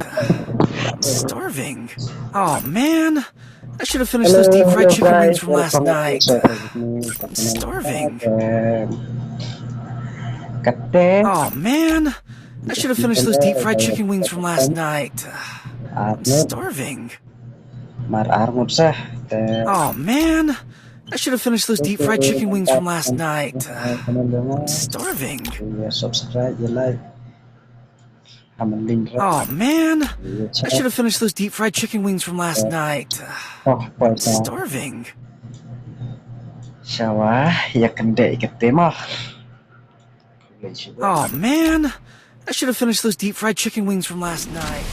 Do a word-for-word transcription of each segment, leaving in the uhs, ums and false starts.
I'm starving. Oh man, I should have finished those deep fried chicken wings from last night. I'm starving. Oh man, I should have finished those deep fried chicken wings from last night. I'm starving. Mar ar ngut sa. Oh man, I should have finished those deep fried chicken wings from last night. I'm starving. Subscribe, like. Oh man, I should have finished those deep fried chicken wings from last night. I'm starving. Shawa, ya kende ikete mah. Oh man, I should have finished those deep fried chicken wings from last night.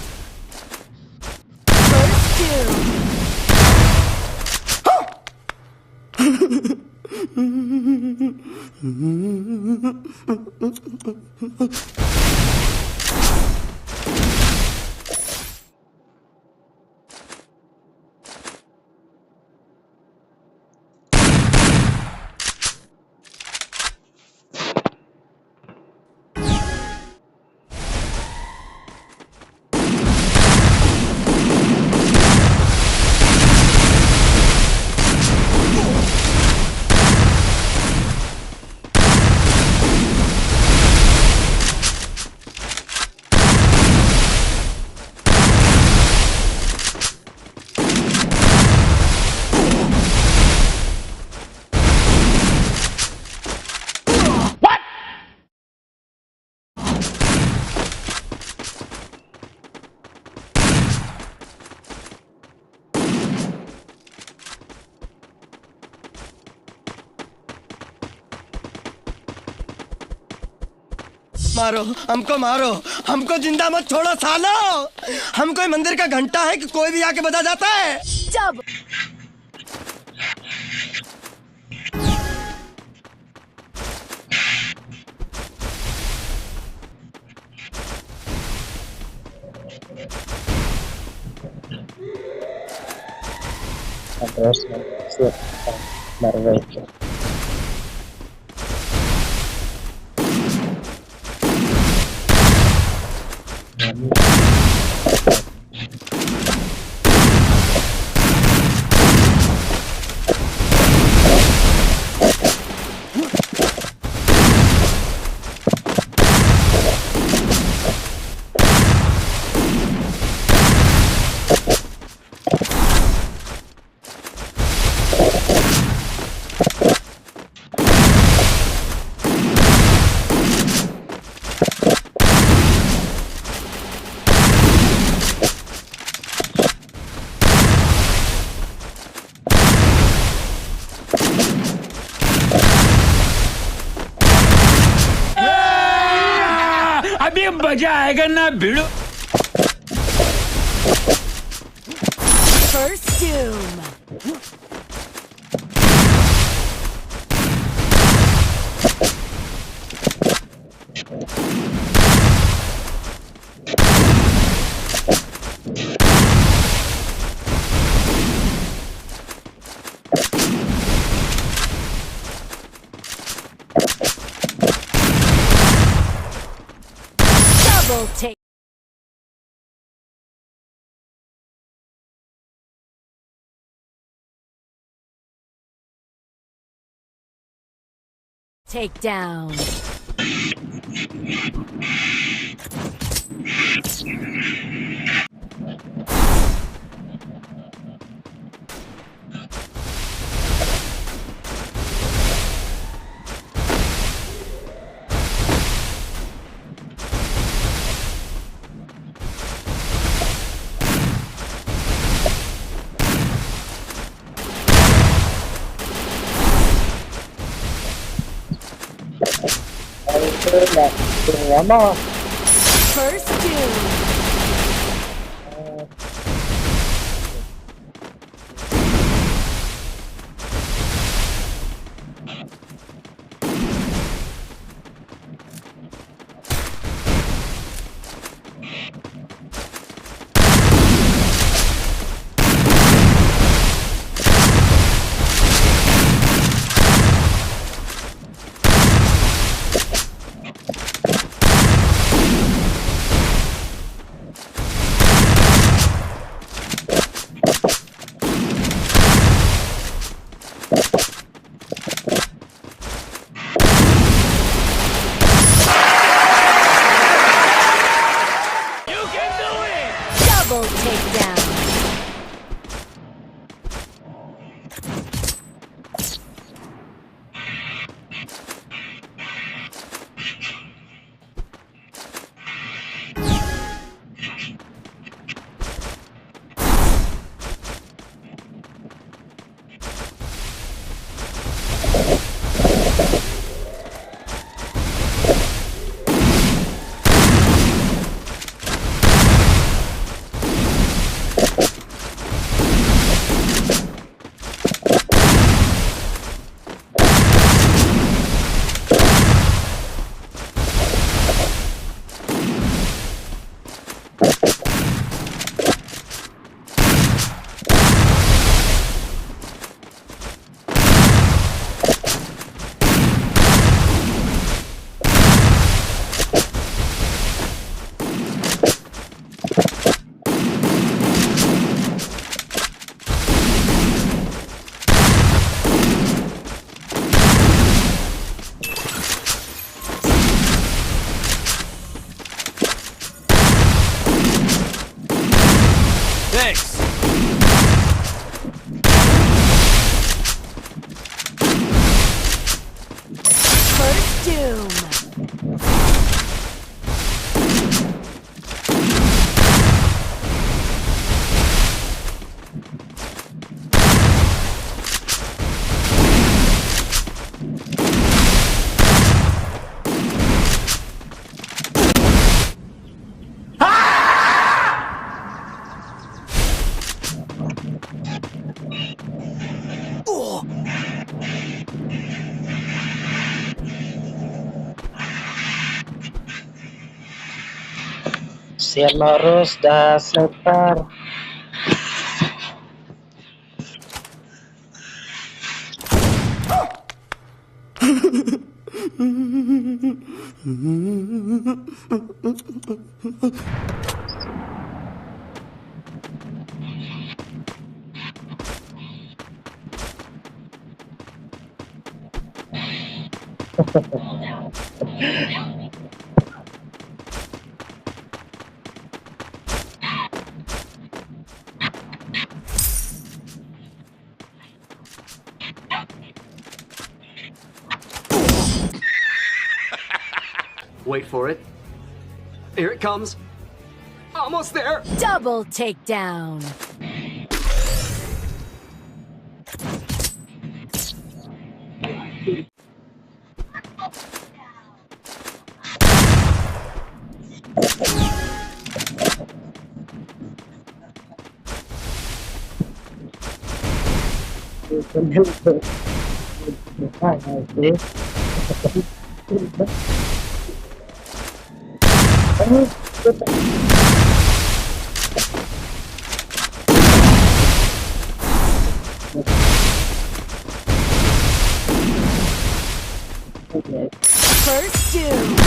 First doom. मारो, हमको मारो, हमको जिंदा मत छोड़ो सालो। हम कोई मंदिर का घंटा है कि कोई भी आके बजा जाता है? जब अभी मजा आएगा ना भिड़ू। First Doom. Double take. Take down. First Doom. Double takedown. Thanks. First Doom. Sian Norus da sniper. Wait for it. Here it comes. Almost there. Double takedown. First Doom.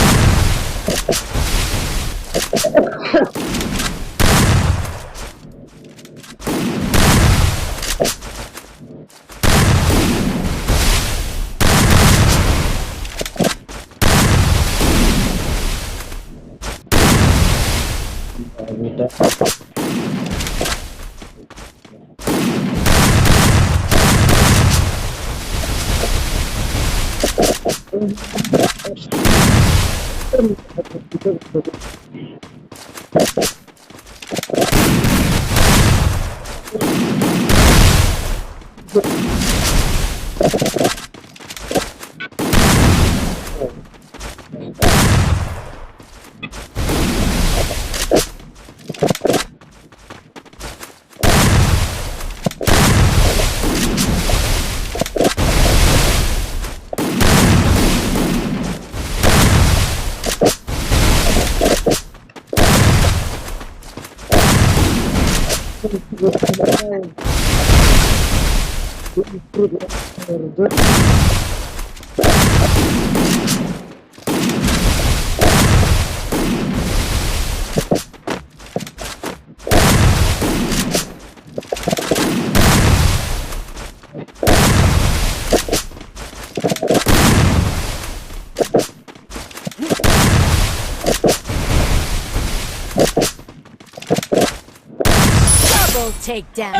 Double takedown.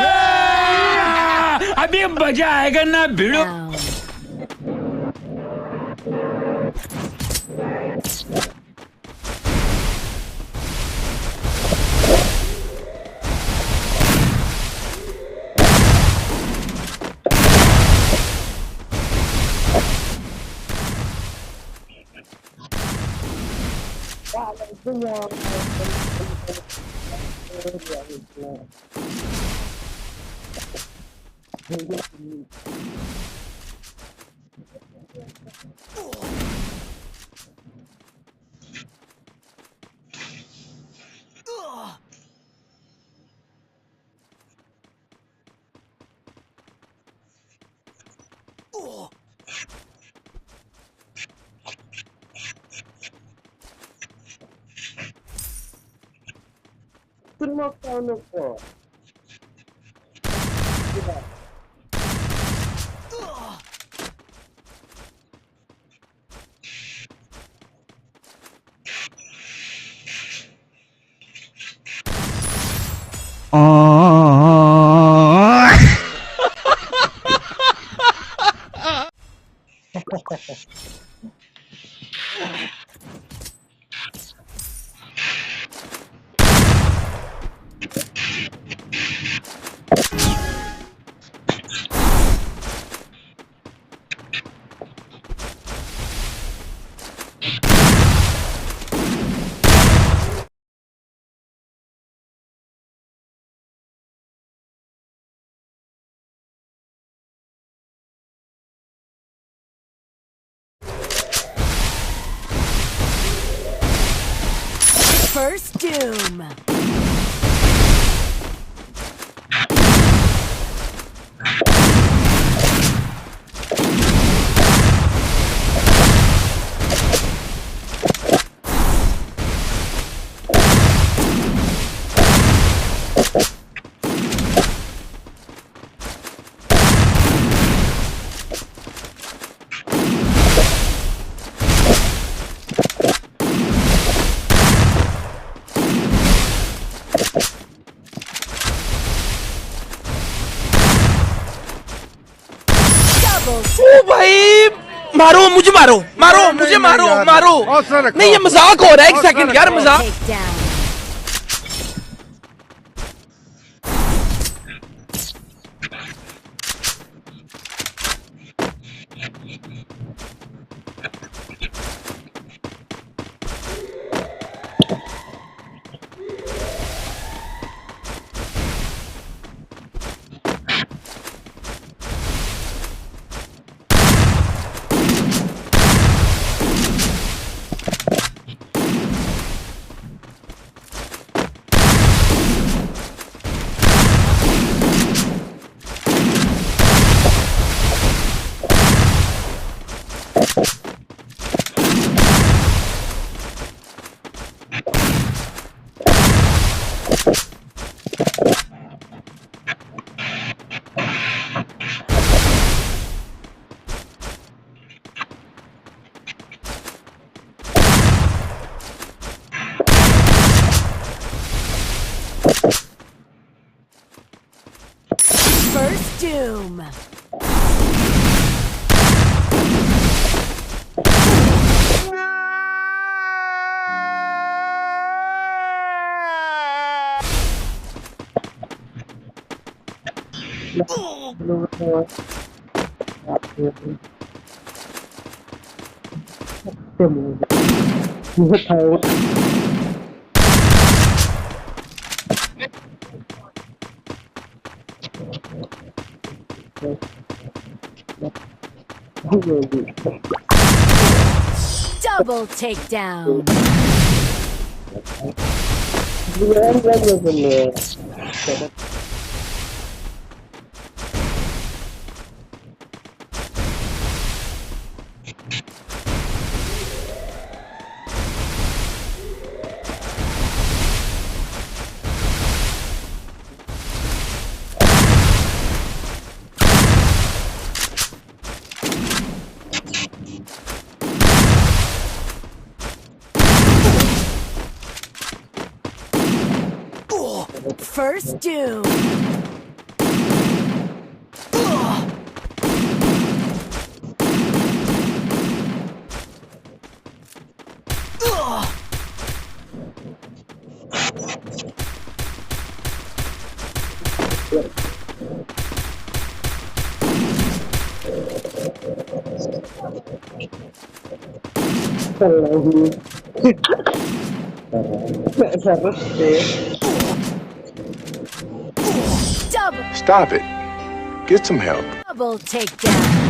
अभी मजा आएगा ना भिड़ू। Down. First Doom. ओ भाई, मारो, मुझे मारो, मारो, नहीं, मुझे नहीं, मारो, यार। मारो। हौसला रखो। नहीं, ये मजाक हो रहा है, एक हौसला सेकंड, यार, रखो। मजाक। Take down. First Doom. Double takedown. First doom. Double. Stop it. Get some help. Double takedown.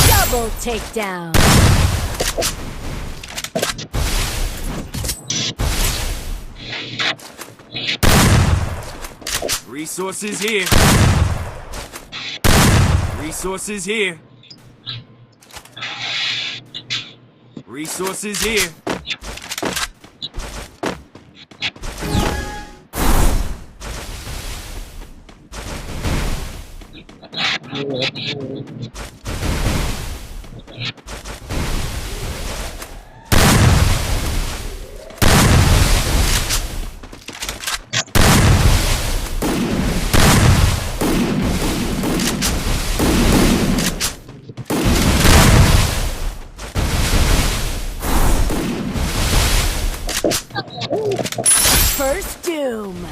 Double takedown. Resources here. Resources here. Resources here. First doom.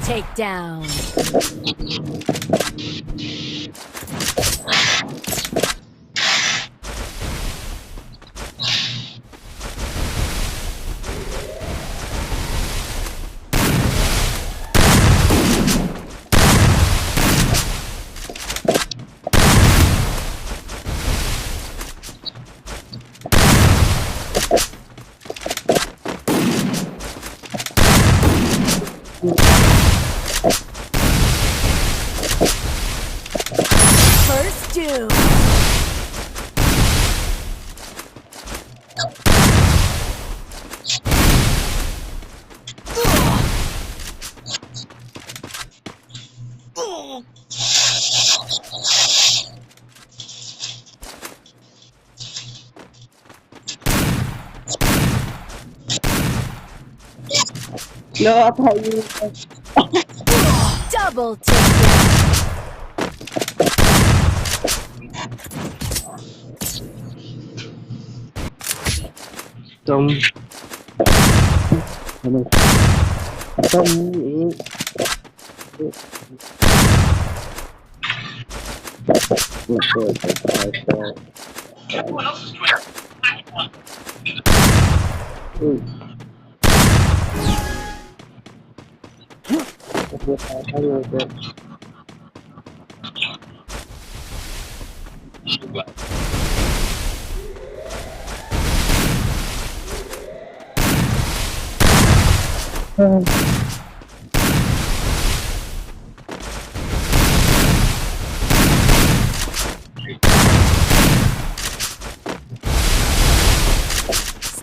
Take down. First doom. No, I thought you. Double takedown. Tom. Tom.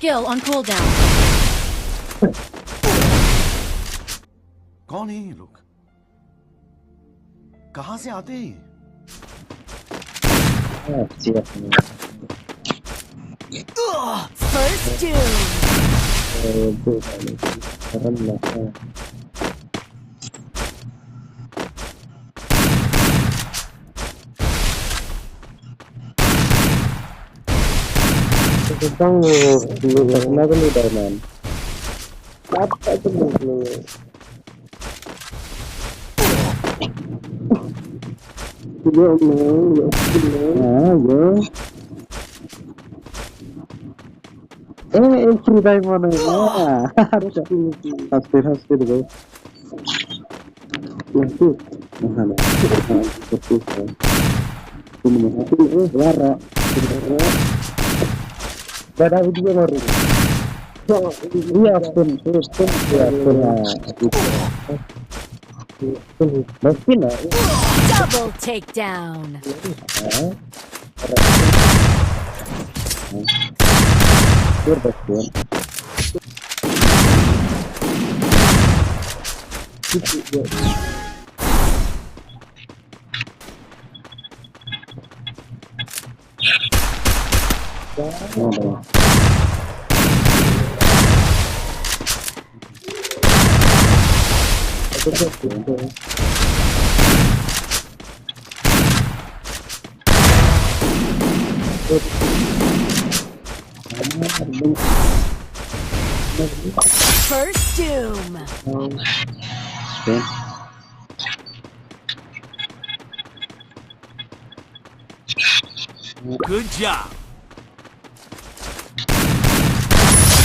Kill on cooldown. कौन है ये लोग? कहां से आते हैं ये? Ah, siap. First doom. Eh, bukan. Serem lah. Tentang lu, lu, lu, lu, lu, Diamond. Apa tu lu, lu? Yo, man, yo, man. Ah, yo. Eh, eh, free Diamond, eh. Ah. Hostage, hostage, bro. Masuk. Mahal. Masuk. Ini mahal. Ini, eh, wara. Ini wara. Dah, dah, video baru. Iya, pun, pun, pun, iya, pun, ah, gitu. Pun, pun, pun, ah. Double takedown. Ah. Pur, pur. First doom. Okay. Good job.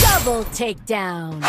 Double takedown.